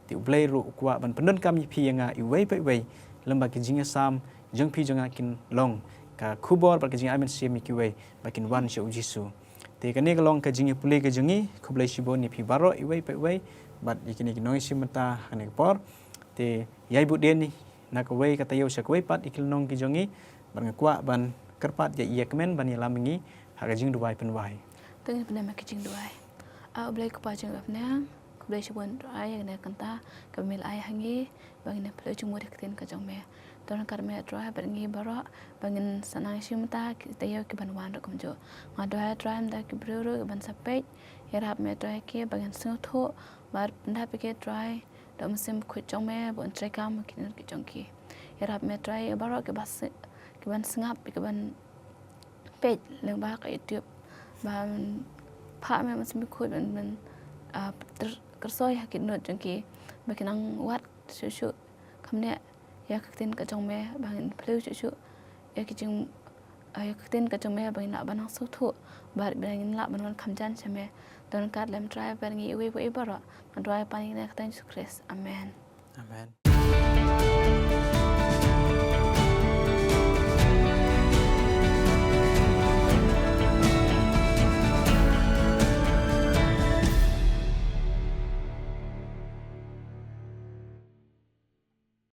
Te U Blei ruh u kwah ban pyndonkam ïa phi ïa nga iwei pa iwei, lymba ki jingïasam jong phi jong nga kin long ka khubor bad ka jingai mynsiem ïa kiwei ba kin wan sha u Jisu. Te kane ka long ka jingïapule ka jong ngi, khublei shibun ïa phi baroh iwei pa iwei, bad ïa kine ki nongïashim bynta ha kane ka por. Te ïai bud dien na kawei ka taïew sha kawei pat ïa ki lynnong ki jong ngi, bad nga kwah ban kyrpad ïa i ïa kmen ban ïalam ïa ngi ha ka jingduwai pynwai. To ngin pynlong ka jingduwai. A U Blei Kpa jong ngi ba ha bneng, khublei shibun Trai ïa kane ka kynta kaba me la ai ha ngi ba ngin ïa pule jingmut ïa ka ktien ka jong me. To ryngkat me Trai bad ngi baroh ba ngin sa nang ïashim bynta ki taïew kiban wan ruh kumjuh. Nga duwai Trai ynda ki briew ruh kiban sa peit, ïarap me Trai ki ba ngin sngewthuh bad pyndap ïa ki Trai da u Mynsiem Bakhuid jong me ba un treikam ha ki nud ki jong ki. Ïarap me Trai ïa baroh kiba s-, kiban sngap, kiban peit lyngba ka YouTube ban phah me Mynsiem Bakhuid ban, ban, ah, ter-, kyrsoi ha ki nud jong ki ba kin nang wad shuh shuh kumne ïa ka ktien ka jong me, ba ngin pule shuh shuh ïa ki jing, ah, ïa ka ktien ka jong me ba ngin lah ban nang sngewthuh bad ba ngin lah ban wan kham jan sha me. To ryngkat lem Trai bad ngi iwei pa iwei baroh. Nga duwai pan ïa kane ha ka kyrteng Jisu Khrist. Amen. Amen.